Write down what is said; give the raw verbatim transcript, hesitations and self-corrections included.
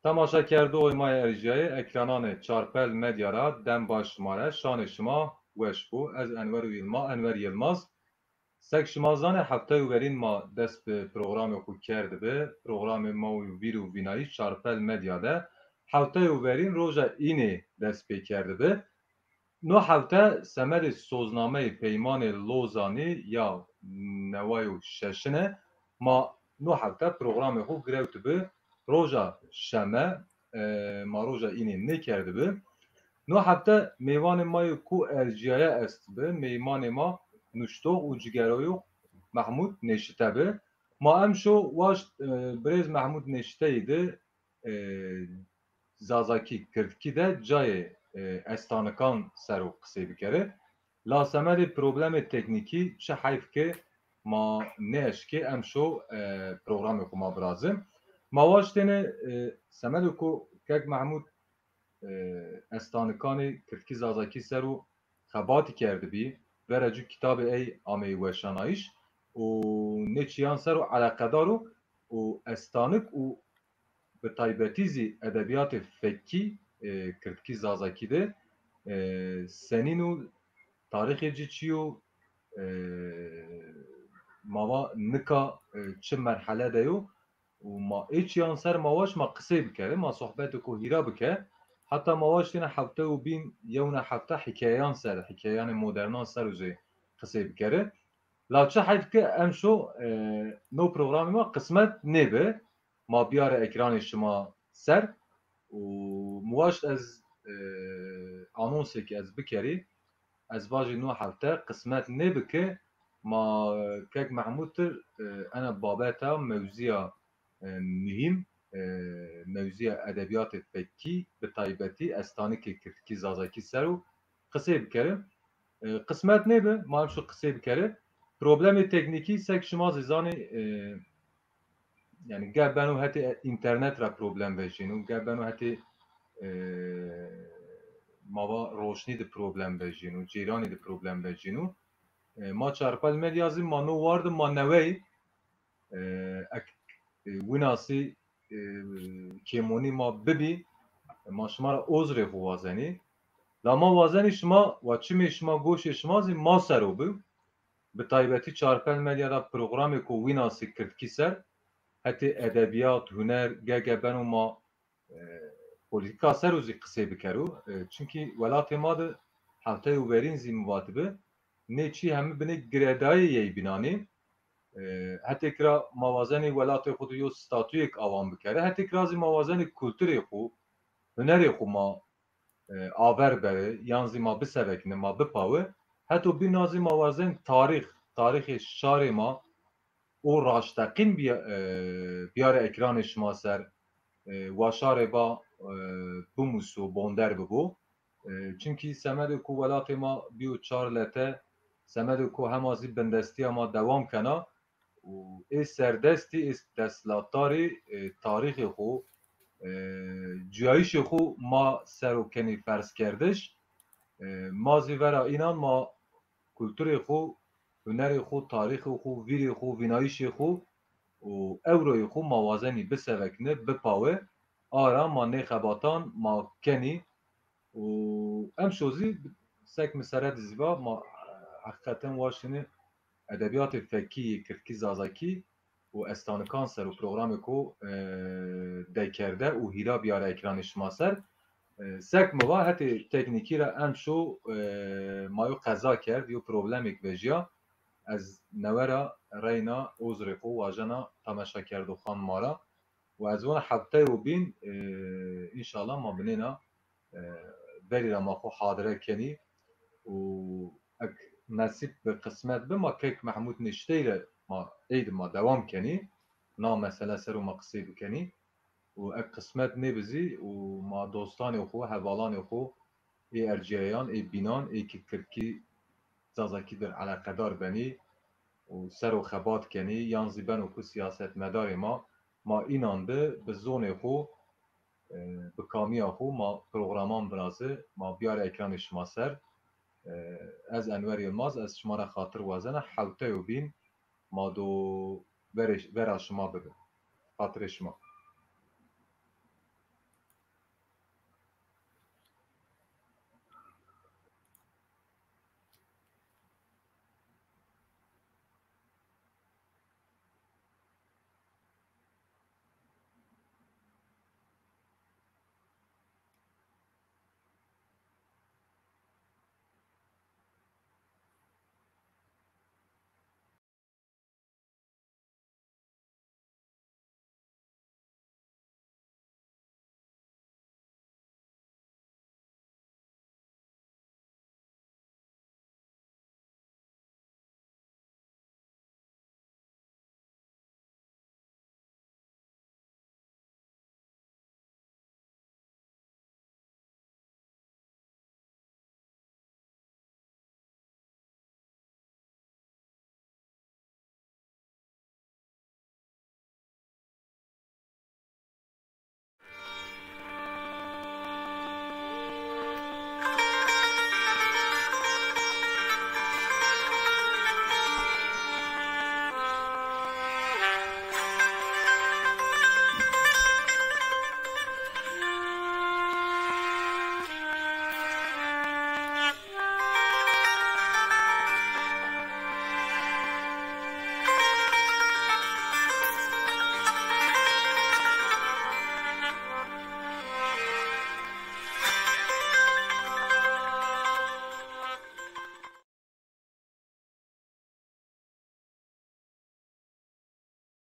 Temaşekerdoxê ma yê erjiyayê ekrananê Çarpel Medya ra dem baş şima re, şanê şima weş bo. Ez Enwer Yilma-, Enwer Yilmaz. Sek şima zanê, hefteyê werîn ma dest bi programê xwe kerdibi. Programê ma û vîr û vînayî Çarpel Medya de hefteyê werîn roja înê dest pê kerdibi. No hefte semedê soznameyê Peymanê Lozanî ya neway û şeşine, ma no hefte programê xwe girewtibi roja şeme, e, ma roja înê nêkerdibi. No hefte mêvanê ma yê ku erciyaye estbi, mêmanê ma nuştox û cigeroyox Mehmûd Nêşite bi. Ma emşo waşt, e, birêz Mehmûd Nêşiteyî di, e, zazakî, kirdkî de cayê, e, estanikan ser û qisê bikere. La semedê problemê teknîkî çi heyf ke ma nêeşkê emşo, e, programê xwe ma birazin. Ma waştêne, e, semedê ku kek Mehmûd, e, estanikanê kirdkî zazakî ser û xebatî kerdibî, vera cû kitabê ey ameyî weşanayîş û nê çiyan ser û eleqedar û, û estanik û bi taybetî zî edebiyatê fekkî, e, kirdkî zazakî de, e, senîn û tarîxê ci çi yo, e, ma va nika, e, çi merhele de yo û ma ê çiyan ser ma waş ma qisê bikere, ma sohbetê ku hîra bike. Heta ma waş têne hefte û bîn yewna hefte hikayeyan ser, hikayeyanê modernan ser û jê qisê bikere. La çi heyf ke emşo, e, no programê ma qismet nêbe. Ma biyare ekranê şima ser û mi waşt ez, e, anonsek ez bikerî. Ez vajî no hefte qismet nêbike, ma kek Mehmûd tir, e, ena babeta mewziya, e, muhîm, e, mewziya edebiyatê fekkî, bi taybetî estanikê kirdkî zazakî ser û qisê bikere. E, qismet nêbe, ma em şo qisê bikere. Problemê teknîkî sek şima zî zanî, e, yani ger beno hetê internet ra problem vejîno, ger beno hetê, e, mava roşnî de problem vejîno, ceyranî de problem vejîno. E, ma Çarpel Medya zî ma no wardi ma newey, e, ek, e, winasî, e, kêmonî ma bibî, ma şima ra ozrê xwe wazenî. La ma wazenî şima, wa çimê şima, goşê şima zî ma sero bi. Bi taybetî Çarpel Medya da programê ku wînasî kirdkî ser, hetê edebiyat, huner, gege beno ma, e, polîtîka ser û zî qisê bikero. E, çimkî welatê ma de hefteyê werîn zî min vatibi, nê çî hemî binê giredayê yey bînanî. E, hetêk ra ma wazenê welatê xwe de yo statuyêk awan bikere, hetêk ra zî ma wazenê kulturê xwe, hunerê xwe ma, e, aver bere, yan zî ma bisevekine, ma bipawe. Heto bîna zî ma wazen tarîx, tarîxê şarê ma û raşteqîn biya-, e, biyare ekranê şima ser, e, wa şarê ba, e, bimuso, bonder bibo. E, çimkî semedê ku welatê ma bîyo çar lete, semedê ku hema zî bindestiya ma dewam kena û ê serdestî, ê desthilatdarî, e, tarîxê xwe, e, cuyayîşê xwe ma ser û kenî ferzkerdiş. E, ma zî vera înan ma kulturê xwe, hunerê xwe, tarîxê xwe, vîrê xwe, vînayîşê xwe û ewroyê xwe ma wazenî bisevekine, bipawe, ara ma nê xebatan ma kenî û emşo zî sek min sere dizîva ma, e, heqîqeten waştêne edebiyatê fekkî yê kirdkî zazakî û estanikan ser û programê ku, e, dekerde û hîra biyare ekranê şima ser. E, sek mi va hetê teknîkî re emşo, e, ma yo qeza kerd, yo problemêk vejiya. Ez newe ra reyna ozrê xwe wajena temaşekerdoxan ma ra. Û ez wana hefteyê û bîn, e, înşallah ma binêna, e, berî ra ma xwe hadire kenî û ek nesîb bi qismet bi ma kek Mehmûd Niştey re ma êdî ma dewam kenî. Na mesele ser û ma qisê bikenî. Û ek qismet nêbi zî û ma dostanê xwe, hevalanê xwe ê erciyayan, ê bînan, ê ki kirdkî zazakî dir eleqedar benî û ser û xebat kenî, yan zî beno ku siyasetmedarê ma, ma înan bi, bi zonê xwe, e, bi kamiya xwe ma programan virazi, ma biyare ekranê şima ser. E, ez Enwer Yilmaz, ez şima re xatir wazena, hewteyê û bîn ma do verê, vera şima bibe. Xatirê şima.